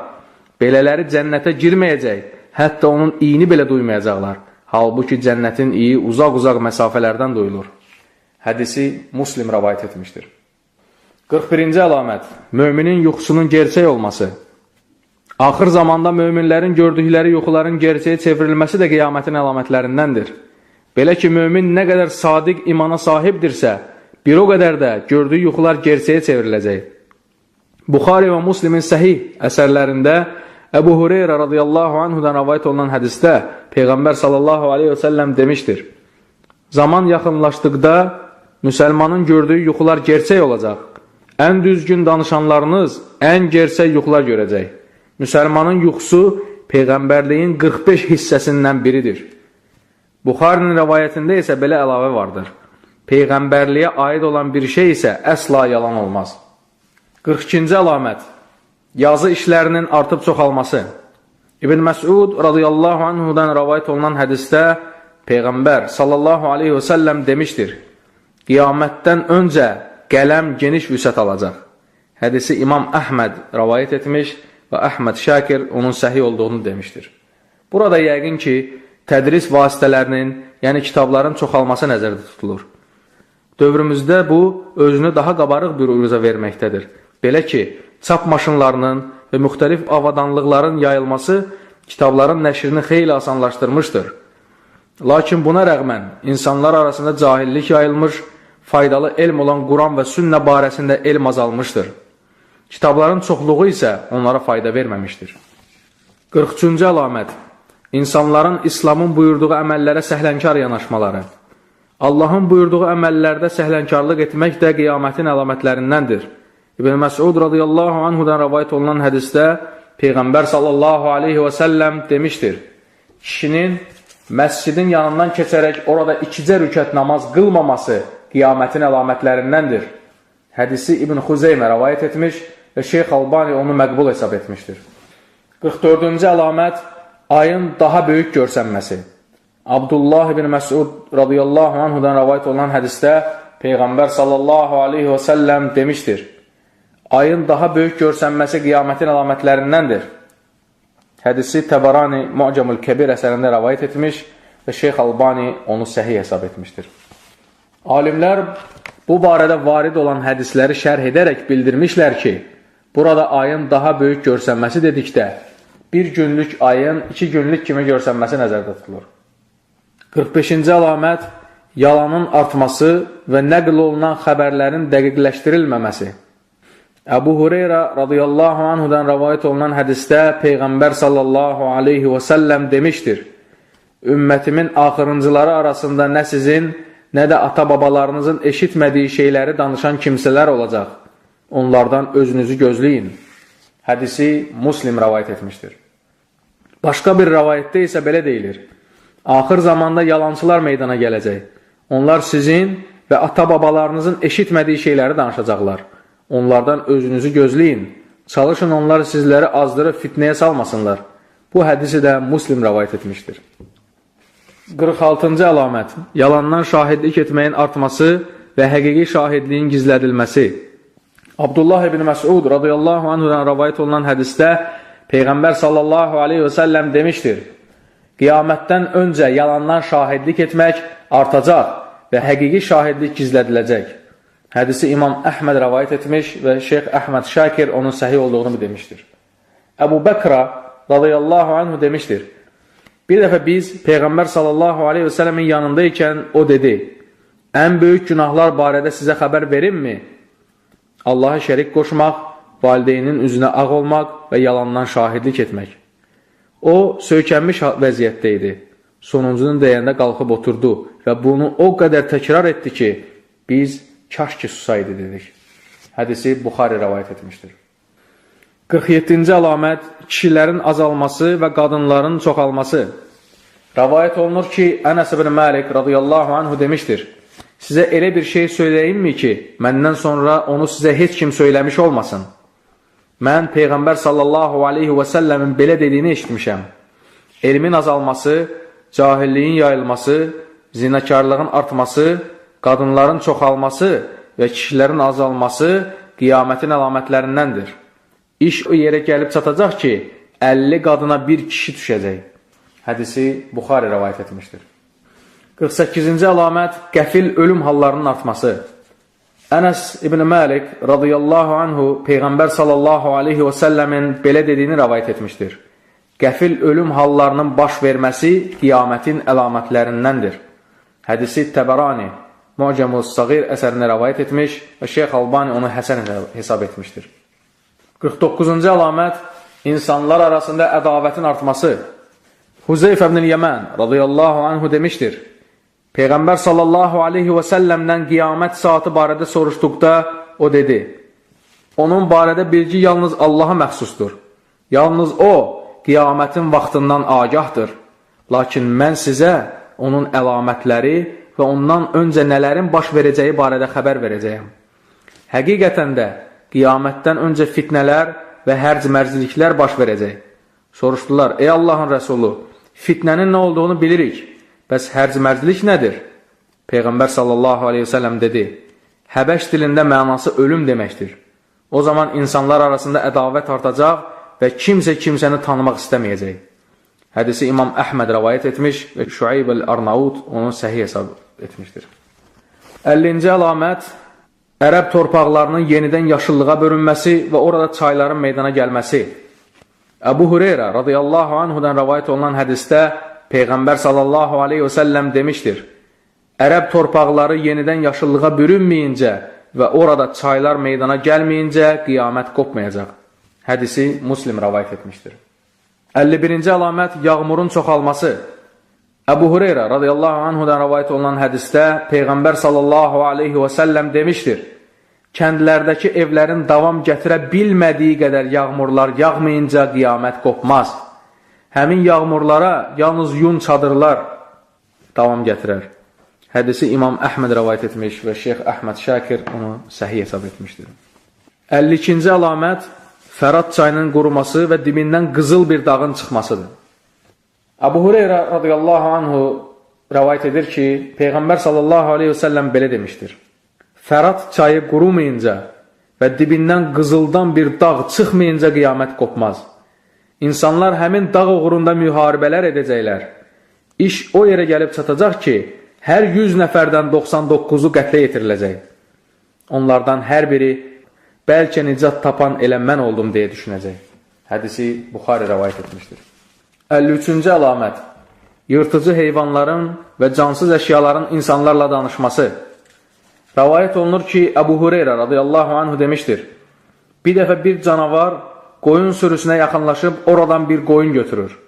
Belələri cənnətə girməyəcək, hətta onun iyini belə duymayacaqlar. Halbuki cənnətin iyi uzaq-uzaq məsafələrdən duyulur. Hədisi Muslim rəvayət etmişdir. 41-ci əlamət, müminin yuxusunun gerçək olması. Axır zamanda möminlərin gördükləri yuxuların gerçəyə çevrilməsi də qiyamətin əlamətlərindəndir. Belə ki, mömin nə qədər sadiq imana sahibdirsə, bir o qədər də gördüyü yuxular gerçəyə çevriləcək. Buxari və Muslimin səhih əsərlərində Əbu Hureyra radıyallahu anhudan rəvayət olunan hədisdə Peyğəmbər sallallahu aleyhi və səlləm demişdir. Zaman yaxınlaşdıqda müsəlmanın gördüyü yuxular gerçək olacaq. Ən düzgün danışanlarınız ən gerçək yuxular görəcək. Müsəlmanın yuxusu Peyğəmbərliyin 45 hissəsindən biridir. Buxarinin rəvayətində isə belə əlavə vardır. Peyğəmbərliyə aid olan bir şey isə əsla yalan olmaz. 42-ci əlamət. Yazı işlərinin artıb çoxalması. İbn Məsud radiyallahu anhudan rəvayət olunan hədisdə Peyğəmbər sallallahu aleyhi və səlləm demişdir: Qiyamətdən öncə qələm geniş vüsət alacaq. Hədisi İmam Əhməd rəvayət etmiş və Əhməd Şakir onun səhih olduğunu demişdir. Burada yəqin ki, tədris vasitələrinin, yəni kitabların çoxalması nəzərdə tutulur. Dövrümüzdə bu, özünü daha qabarıq bir uruza verməkdədir. Belə ki, çap maşınlarının və müxtəlif avadanlıqların yayılması kitabların nəşrini xeyli asanlaşdırmışdır. Lakin buna rəğmən insanlar arasında cahillik yayılmış, faydalı elm olan Quran və sünnə barəsində elm azalmışdır. Kitabların çoxluğu isə onlara fayda verməmişdir. 43-cü əlamət. İnsanların İslamın buyurduğu əməllərə səhlənkar yanaşmaları. Allahın buyurduğu əməllərdə səhlənkarlıq etmək də qiyamətin əlamətlərindəndir. İbn Məsud radiyallahu anhudan rəvayət olunan hədisdə Peyğəmbər sallallahu aleyhi və səlləm demişdir: Kişinin məscidin yanından keçərək orada ikicə rükət namaz qılmaması qiyamətin əlamətlərindəndir. Hədisi İbn Xuzeymə rəvayət etmiş və Şeyx Albani onu məqbul hesab etmişdir. 44-cü əlamət, ayın daha böyük görsənməsi. Abdullah ibn Məsud radiyallahu anhudan rəvayət olunan hədisdə Peyğəmbər sallallahu aleyhi və səlləm demişdir: Ayın daha böyük görsənməsi qiyamətin əlamətlərindəndir. Hədisi Təbarani Mu'camul Kəbir əsərində rəvayət etmiş və Şeyx Albani onu səhih hesab etmişdir. Alimlər bu barədə varid olan hədisləri şərh edərək bildirmişlər ki, burada ayın daha böyük görsənməsi dedikdə, bir günlük ayın 2 günlük kimi görsənməsi nəzərdə tutulur. 45-ci əlamət, yalanın artması və nəql olunan xəbərlərin dəqiqləşdirilməməsi. Əbu Hureyra radiyallahu anhudan rəvayət olunan hədisdə Peyğəmbər sallallahu aleyhi və səlləm demişdir: Ümmətimin axırıncıları arasında nə sizin, nə də ata-babalarınızın eşitmədiyi şeyləri danışan kimsələr olacaq. Onlardan özünüzü gözləyin. Hədisi Muslim rəvayət etmişdir. Başqa bir rəvayətdə isə belə deyilir: Axır zamanda yalançılar meydana gələcək. Onlar sizin və ata-babalarınızın eşitmədiyi şeyləri danışacaqlar. Onlardan özünüzü gözləyin. Çalışın onlar sizləri azdırıb fitnəyə salmasınlar. Bu hədisi də Muslim rəvayət etmişdir. 46-cı əlamət, yalandan şahidlik etməyin artması və həqiqi şahidliyin gizlədilməsi. Abdullah ibn Məsud radiyallahu anhudan rəvayət olunan hədisdə Peyğəmbər sallallahu aleyhi və səlləm demişdir: Qiyamətdən öncə yalandan şahidlik etmək artacaq və həqiqi şahidlik gizlədiləcək. Hədisi İmam Əhməd rəvayət etmiş və Şeyx Əhməd Şakir onun səhih olduğunu demişdir. Əbu Bəkra radiyallahu anhu demişdir: Bir dəfə biz Peyğəmbər sallallahu aleyhi və səlləmin yanında ikən o dedi: Ən böyük günahlar barədə sizə xəbər verimmi? Allaha şərik qoşmaq, valideynin üzünə ağ olmaq və yalandan şahidlik etmək. O, söykənmiş vəziyyətdə idi. Sonuncunu deyəndə qalxıb oturdu və bunu o qədər təkrar etdi ki, biz kaş ki susaydı dedik. Hədisi Buxari rəvayət etmişdir. 47-ci əlamət, kişilərin azalması və qadınların çoxalması. Rəvayət olunur ki, Ənəs ibn Məlik radiyallahu anhu demişdir: Sizə elə bir şey söyləyimmi ki, məndən sonra onu sizə heç kim söyləmiş olmasın? Mən Peyğəmbər sallallahu aleyhi və səlləmin belə dediyini eşitmişəm. Elmin azalması, cahilliyin yayılması, zinakarlığın artması, qadınların çoxalması və kişilərin azalması qiyamətin əlamətlərindəndir. İş o yerə gəlib çatacaq ki, 50 qadına bir kişi düşəcək. Hədisi Buxari rəvayət etmişdir. 48-ci əlamət, qəfil ölüm hallarının artması. Ənəs ibn Məlik radiyallahu anhu Peyğəmbər sallallahu aleyhi və səlləmin belə dediyini rəvayət etmişdir: Qəfil ölüm hallarının baş verməsi qiyamətin əlamətlərindəndir. Hədisi Təbərani Mu'cəmul Sağir əsərində rəvayət etmiş və Şeyx Albani onu həsən hesab etmişdir. 49-cu əlamət, insanlar arasında ədavətin artması. Huzeyfə ibn Yəmən radiyallahu anhu demişdir: Peyğəmbər sallallahu aleyhi və səlləmdən qiyamət saatı barədə soruşduqda o dedi: Onun barədə bilgi yalnız Allaha məxsusdur. Yalnız o qiyamətin vaxtından agahdır. Lakin mən sizə onun əlamətləri və ondan öncə nələrin baş verəcəyi barədə xəbər verəcəyəm. Həqiqətən də qiyamətdən öncə fitnələr və hərc-mərcliklər baş verəcək. Soruşdular, ey Allahın Rəsulu, fitnənin nə olduğunu bilirik, bəs hərc-mərclik nədir? Peyğəmbər sallallahu aleyhi ve səlləm dedi, Həbəş dilində mənası ölüm deməkdir. O zaman insanlar arasında ədavət artacaq və kimsə kimsəni tanımaq istəməyəcək. Hədisi İmam Əhməd rəvayət etmiş və Şüayb el-Arnaud onu səhih hesab etmişdir. 50-ci əlamət, ərəb torpaqlarının yenidən yaşıllığa bölünməsi və orada çayların meydana gəlməsi. Əbu Hüreyrə radiyallahu anhudan rəvayət olunan hədisdə Peyğəmbər sallallahu aleyhi və səlləm demişdir, Ərəb torpaqları yenidən yaşıllığa bürünməyincə və orada çaylar meydana gəlməyincə qiyamət qopmayacaq. Hədisi Muslim rəvayət etmişdir. 51-ci əlamət, yağmurun çoxalması. Əbu Hüreyrə radiyallahu anhudan rəvayət olunan hədisdə Peyğəmbər sallallahu aleyhi və səlləm demişdir, kəndlərdəki evlərin davam gətirə bilmədiyi qədər yağmurlar yağmayınca qiyamət qopmaz. Həmin yağmurlara yalnız yun çadırlar davam gətirər. Hədisi İmam Əhməd rəvayət etmiş və Şeyx Əhməd Şakir onu səhih hesab etmişdir. 52-ci əlamət, Fərat çayının quruması və dibindən qızıl bir dağın çıxmasıdır. Əbu Hüreyrə radiyallahu anhu rəvayət edir ki, Peyğəmbər sallallahu aleyhi və səlləm belə demişdir. Fərat çayı qurumayınca və dibindən qızıldan bir dağ çıxmayınca qiyamət qopmaz. İnsanlar həmin dağ uğrunda müharibələr edəcəklər. İş o yerə gəlib çatacaq ki, hər 100 nəfərdən 99-u qətlə yetiriləcək. Onlardan hər biri, bəlkə nicat tapan elə mən oldum deyə düşünəcək. Hədisi Buxari rəvayət etmişdir. 53-cü əlamət, yırtıcı heyvanların və cansız əşyaların insanlarla danışması. Rəvayət olunur ki, Əbu Hüreyrə radiyallahu anhu demişdir, bir dəfə bir canavar qoyun sürüsünə yaxınlaşıb oradan bir qoyun götürür.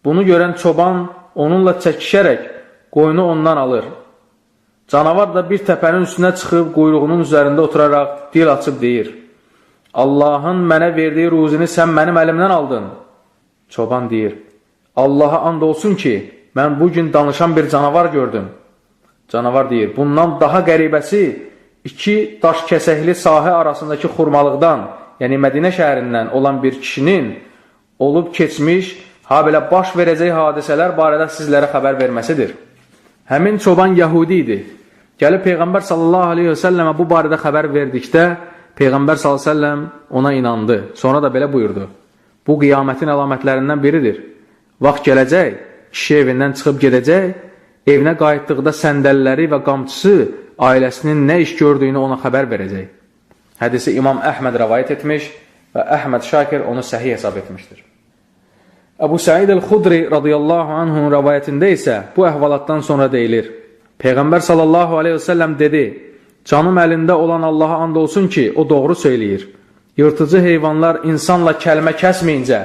Bunu görən çoban onunla çəkişərək qoyunu ondan alır. Canavar da bir təpənin üstünə çıxıb quyruğunun üzərində oturaraq dil açıb deyir, Allahın mənə verdiyi ruzini sən mənim əlimdən aldın. Çoban deyir, Allaha and olsun ki, mən bugün danışan bir canavar gördüm. Canavar deyir, bundan daha qəribəsi iki daş kəsəkli sahə arasındakı xurmalıqdan, yəni Mədinə şəhərindən olan bir kişinin olub keçmiş, ha belə baş verəcək hadisələr barədə sizlərə xəbər verməsidir. Həmin çoban Yəhudi idi. Gəlib Peyğəmbər sallallahu aleyhi və səlləmə bu barədə xəbər verdikdə, Peyğəmbər sallallahu aleyhi və səlləm ona inandı. Sonra da belə buyurdu. Bu qiyamətin əlamətlərindən biridir. Vaxt gələcək, kişi evindən çıxıb gedəcək, evinə qayıtdıqda səndəlləri və qamçısı ailəsinin nə iş gördüyünü ona xəbər verəcək. Hədisi İmam Əhməd rəvayət etmiş və Əhməd Şakir onu səhih hesab etmişdir. Əbu Səid el-Xudri radiyallahu anhunun rəvayətində isə bu əhvalatdan sonra deyilir. Peyğəmbər sallallahu aleyhi və səlləm dedi, canım əlində olan Allaha and olsun ki, o doğru söyləyir. Yırtıcı heyvanlar insanla kəlmə kəsməyincə,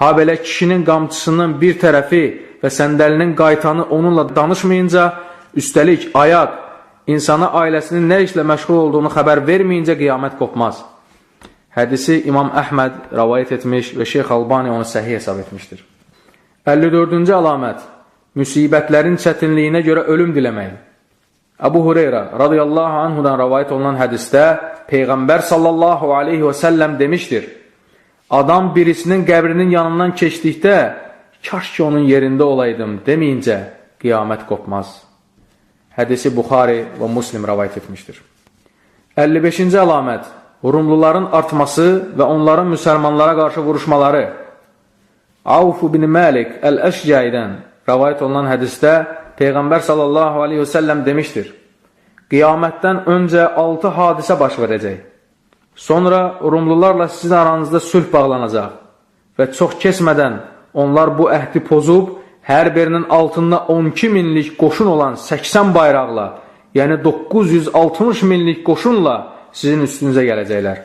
ha belə kişinin qamçısının bir tərəfi və səndəlinin qaytanı onunla danışmayınca, üstəlik ayaq, insana ailəsinin nə işlə məşğul olduğunu xəbər verməyincə qiyamət qopmaz. Hədisi İmam Əhməd rəvayət etmiş və Şeyx Albani onu səhih hesab etmişdir. 54-cü əlamət, müsibətlərin çətinliyinə görə ölüm diləmək. Əbu Hüreyrə radiyallahu anhudan rəvayət olunan hədisdə Peyğəmbər sallallahu aleyhi və səlləm demişdir, adam birisinin qəbrinin yanından keçdikdə, kaş ki onun yerində olaydım deməyincə qiyamət qopmaz. Hədisi Buxari və Muslim rəvayət etmişdir. 55-ci əlamət, Rumluların artması və onların müsəlmanlara qarşı vuruşmaları. Avf bin Məlik Əl-Əşcəidən rəvayət olunan hədisdə Peyğəmbər sallallahu aleyhi və səlləm demişdir, qiyamətdən öncə 6 hadisə baş verəcək. Sonra Rumlularla sizin aranızda sülh bağlanacaq və çox keçmədən onlar bu əhdi pozub, hər birinin altında 12 minlik qoşun olan 80 bayraqla, yəni 960 minlik qoşunla sizin üstünüzə gələcəklər.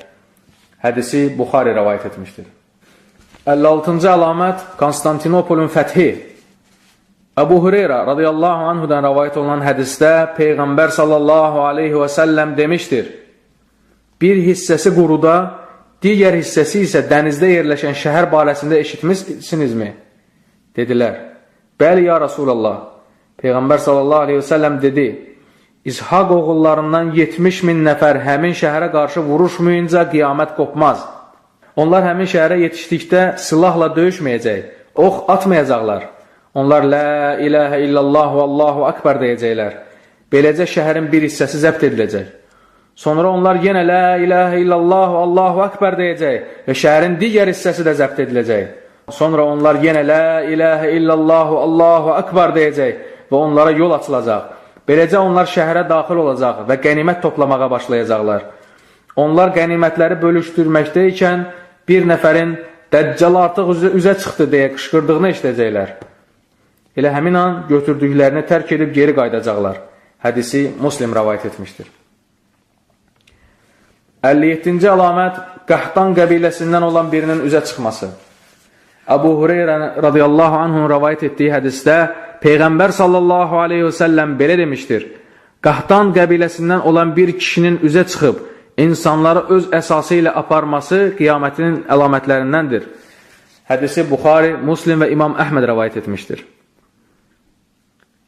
Hədisi Buxari rəvayət etmişdir. 56-cı əlamət, Konstantinopolun fəthi. Əbu Hüreyrə radiyallahu anhudan rəvayət olunan hədisdə Peyğəmbər sallallahu aleyhi və səlləm demişdir, bir hissəsi quruda, digər hissəsi isə dənizdə yerləşən şəhər barəsində eşitmişsinizmi? Dedilər, bəli ya Rasulallah. Peyğəmbər sallallahu aleyhi və səlləm dedi, İshaq oğullarından 70 min nəfər həmin şəhərə qarşı vuruşmayınca qiyamət qopmaz. Onlar həmin şəhərə yetişdikdə silahla döyüşməyəcək, ox atmayacaqlar. Onlar Lə iləhə illallah və Allahu akbar deyəcəklər. Beləcə şəhərin bir hissəsi zəbt ediləcək. Sonra onlar yenə Lə iləhə illallah və Allahu akbar deyəcək və şəhərin digər hissəsi də zəbt ediləcək. Sonra onlar yenə Lə iləhə illallah və Allahu akbar deyəcək və onlara yol açılacaq. Beləcə onlar şəhərə daxil olacaq və qənimət toplamağa başlayacaqlar. Onlar qənimətləri bölüşdürməkdə ikən bir nəfərin Dəccal artıq üzə çıxdı deyə qışqırdığını eşidəcəklər. Elə həmin an götürdüklərini tərk edib geri qayıdacaqlar. Hədisi Muslim rəvayət etmişdir. 57-ci əlamət Qəhtan qəbiləsindən olan birinin üzə çıxması. Əbu Hüreyrə radiyallahu anhun rəvayət etdiyi hədisdə Peyğəmbər sallallahu aleyhi və səlləm belə demişdir. Qəhtan qəbiləsindən olan bir kişinin üzə çıxıb insanları öz əsası ilə aparması qiyamətinin əlamətlərindəndir. Hədisi Buxari, Muslim və İmam Əhməd rəvayət etmişdir.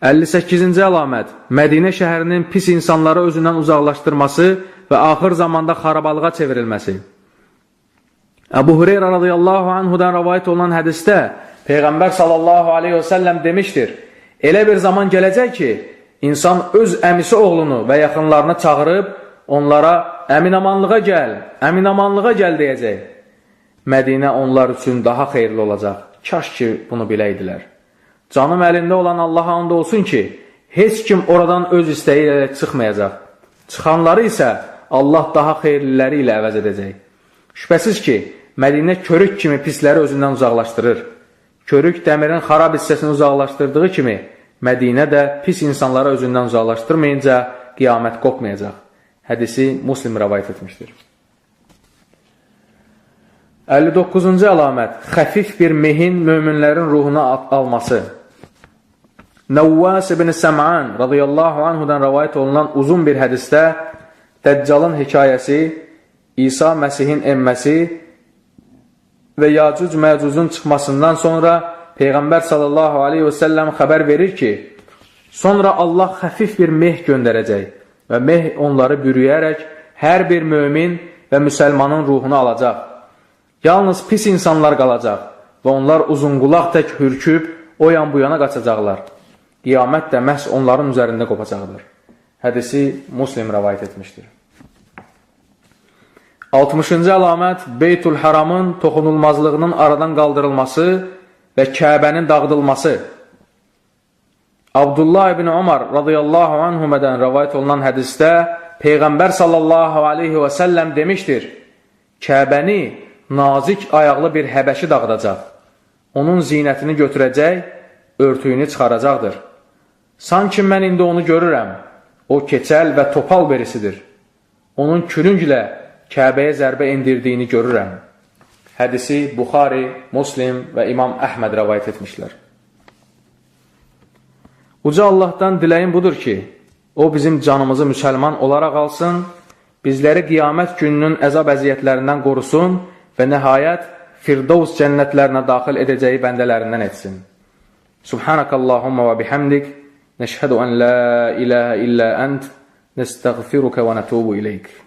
58-ci əlamət Mədinə şəhərinin pis insanları özündən uzaqlaşdırması və axır zamanda xarabalığa çevrilməsi. Əbu Hüreyrə radiyallahu anhudan rəvayət olunan hədisdə Peyğəmbər sallallahu aleyhi və səlləm demişdir: Elə bir zaman gələcək ki, insan öz əmisi oğlunu və yaxınlarını çağırıb onlara əminamanlığa gəl, əminamanlığa gəl deyəcək. Mədinə onlar üçün daha xeyirli olacaq. Kaş ki, bunu biləydilər. Canım əlində olan Allaha and olsun ki, heç kim oradan öz istəyi ilə çıxmayacaq. Çıxanları isə Allah daha xeyirliləri ilə əvəz edəcək. Şübhəsiz ki, Mədinə körük kimi pisləri özündən uzaqlaşdırır. Körük dəmirin xarab hissəsini uzaqlaşdırdığı kimi, Mədinə də pis insanları özündən uzaqlaşdırmayınca qiyamət qopmayacaq. Hədisi Muslim rəvayət etmişdir. 59-cu əlamət xəfif bir mehin möminlərin ruhunu alması. Nəvvas ibn Səm'an radiyallahu anhudan rəvayət olunan uzun bir hədisdə Dəccalın hekayəsi, İsa Məsihin enməsi və Yacuc Məcucun çıxmasından sonra Peyğəmbər sallallahu aleyhi və səlləm xəbər verir ki, sonra Allah xəfif bir meh göndərəcək və meh onları bürüyərək hər bir mömin və müsəlmanın ruhunu alacaq. Yalnız pis insanlar qalacaq və onlar uzunqulaq tək hürküb o yan bu yana qaçacaqlar. Qiyamət də məhz onların üzərində qopacaqdır. Hədisi Muslim rəvayət etmişdir. 60-cı əlamət Beytül Haramın toxunulmazlığının aradan qaldırılması və Kəbənin dağıdılması. Abdullah ibn Umar radıyallahu anhumədən rəvayət olunan hədisdə Peyğəmbər sallallahu aleyhi və səlləm demişdir: Kəbəni nazik ayaqlı bir həbəşi dağıdacaq. Onun zinətini götürəcək, örtüyünü çıxaracaqdır. Sanki mən indi onu görürəm. O keçəl və topal birisidir. Onun külünglə Kəbəyə zərbə endirdiyini görürəm. Hədisi Buxari, Muslim və İmam Əhməd rəvayət etmişlər. Uca Allahdan diləyim budur ki, O bizim canımızı müsəlman olaraq alsın, bizləri qiyamət gününün əzab əziyyətlərindən qorusun və nəhayət Firdovs cənnətlərinə daxil edəcəyi bəndələrindən etsin. Subhanakallahumma və bihamdik, nəşhədu ən la ilahə illə ənt, nəstəğfiruka və nətubu ileyk.